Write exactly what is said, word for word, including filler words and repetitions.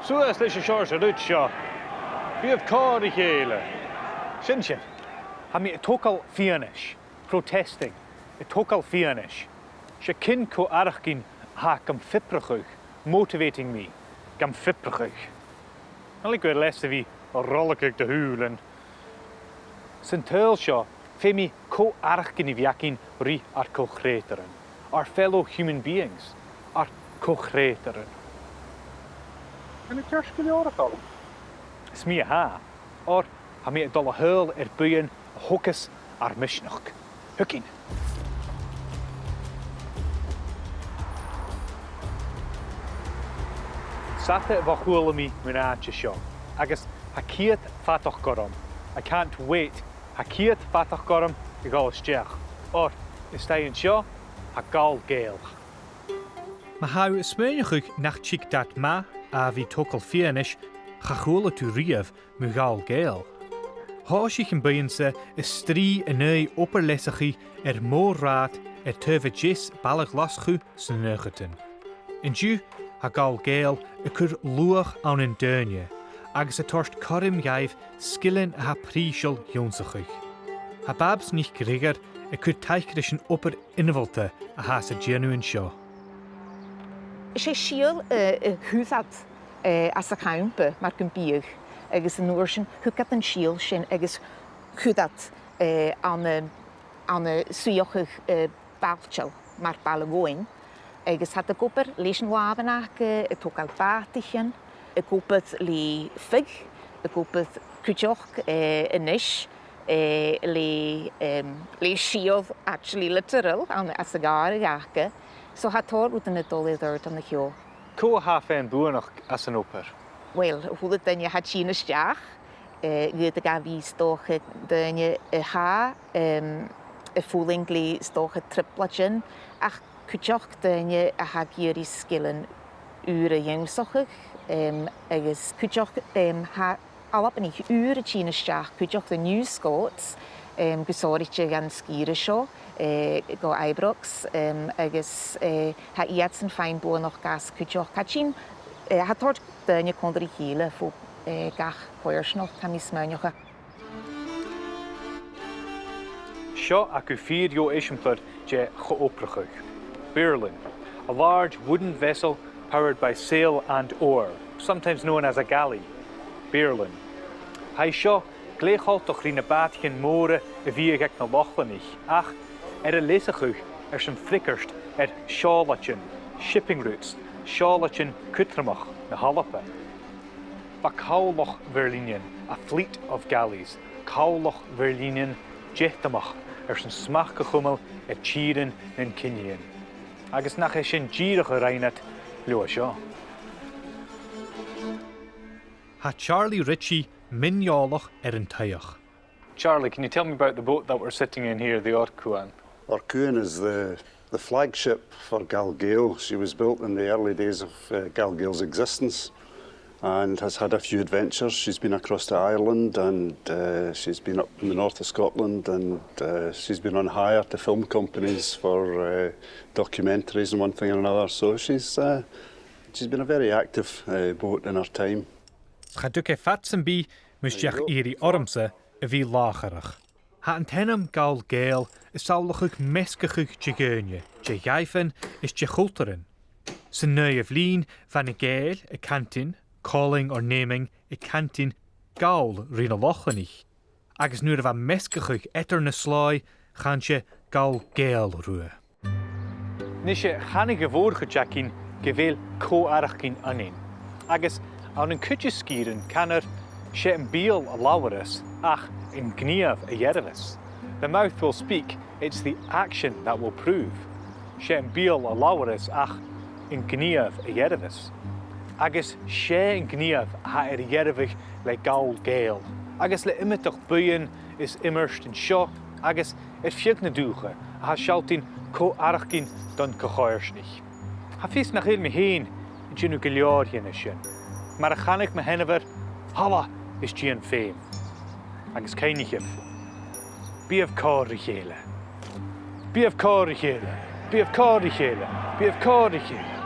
Suas leis an seòrsa rud seo. Bithibh còir ri chèile. Sin sinn. Tha mi a' togail fianais. Protesting. A' togail fianais. 'S e cion co-fhaireachdainn a tha gam phiobrachadh, motivating me, gam phiobrachadh. Chan eil e gu leas a bhith a' roiligeadh do shùilean. San t-saoghal seo, feumaidh co-fhaireachdainn a bhith againn ri ar co-chreutairean, our fellow human beings, ar co-chreutairean. An e ceart gu leòr a th' ann? 'S mi a tha, oir tha mi a' dol a thadhal air buidheann a thogas ar misneachd. Thugainn. 'S fhada bho chuala mi mun àite seo, agus tha ciad fadachd orm. I can't wait. Tha ciad fadachd orm a dhol a-steach. Oir, a-staigh an seo, tha Gall Gàidheal. Ma tha thu a' smaoineachadh nach tig dad math à bhith a' togail fianais, cha chuala tu riamh mu Ghall Gàidheal. Thòisich am buidheann-sa a' strì an aghaidh obair leasachaidh air mòr-rathad air taobh a deas Baile Ghlaschu sna naochadan. An-diugh, tha Gall Gàidheal a' cur luach ann an daoine, agus a' toirt cothrom dhaibh sgilean a tha prìseil ionnsachadh. Tha Babs NicGriogair a' cur taic ris an obair ionmholta a thathas a' dèanamh an seo. 'S e sìol, eh, a chuir iad, eh, às a' champa, mar gum biodh, agus an uair sin thug iad an sìol sin agus chuir iad, eh, ann an, ann an suidheachadh, eh, bailteil mar Baile Eòghainn, agus tha iad ag obair leis an làmhan aca, a' togail bàtaichean, ag obair le fiodh, ag obair cuideachd, eh, a-nis, eh, le, em, le sìol, actually, literal, ann, às a' ghàrradh aca. So tha tòrr rudan a' dol air adhart an seo. Cò tha a' faighinn buannachd às an obair? Uill, a h-uile duine a tha a' tighinn a-steach, eh, dh'fhaodadh e bhith 's dòcha daoine a tha, em, a' fulang le 's dòcha trioblaidean, ach cuideachd daoine a tha ag iarraidh sgilean ùra ionnsachadh, em, agus cuideachd, em, tha Albanaich ùr a' tighinn a-steach, cuideachd do New Scots, em, gu sònraichte dhan sgìre seo, eh, gu Ibrox, em, agus, eh, tha iadsan a' faighinn buannachd às cuideachd. Tha tighinn, eh, tha tòrr daoine còmhla ri chèile bho, eh, gach coimhearsnachd, tha mi a' smaoineachadh. Seo agaibh fìor dheagh eisimpleir de cho-obrachadh. Birlinn, a large wooden vessel powered by sail and oar, sometimes known as a galley. Birlinn. Tha i seo glè choltach ri na bàtaichean mòra a bhiodh aig na Lochlannaich, ach air a leasachadh airson freagairt air seòlaidean, shipping routes, seòlaidean cudromach na h-Alba. Bha cabhlach Bherlinian, a fleet of galleys, cabhlach Bherlinian deatamach airson smachd a chumail air tìrean nan cinneadh. Agus nach e sin dìreach a rinn iad leotha seo. Tha Charlie Ritchie mion-eòlach air an t-soitheach. Charlie, can you tell me about the boat that we're sitting in here, the Òr Cuan? Òr Cuan is the, the flagship for Gall Gàidheal. She was built in the early days of, uh, Gall Gàidheal's existence and has had a few adventures. She's been across to Ireland and, uh, she's been up in the north of Scotland and, uh, she's been on hire to film companies for, uh, documentaries and one thing and another. So she's, uh, she's been a very active, uh, boat in her time. Cha tug e fad sam bith mus deach iarraidh ormsa a bhith làthaireach. Tha an t-ainm Gall Gàidheal a' samhlachadh measgachadh de dhaoine, de dhàimhean is de chultaran. San naoidheamh linn bha na Gàidheil a' cantainn, calling or naming, a' cantainn Gall ri na Lochlannaich. Agus nuair a bha measgachadh eadar na slòigh, chanadh iad Gall Gàidheal riutha. Nise, chanadh a' mhòr-chuid againn gu bheil co-fhaireachdainn annainn. Agus ann an cuid de sgìrean canaidh iad, 's e am beul a labhras ach an gnìomh a dhearbhas. The mouth will speak, it's the action that will prove. 'S e am beul a labhras ach an gnìomh a dhearbhas. Agus 's e an gnìomh a tha air a dhearbhadh le Gall Gàidheal, agus le iomadach buidheann is iomairt an seo agus air feadh na dùthcha a tha a' sealltainn co-fhaireachdainn don co-choimhearsnachd. Tha fios nach eil mi fhèin a' dèanamh gu leòr dhen a sin. Mar a chanadh mo sheanmhair, thalla is dèan feum. Agus cuimhnichibh, bithibh còir ri chèile. Bithibh còir ri chèile. Bithibh còir ri chèile. Bithibh còir ri chèile.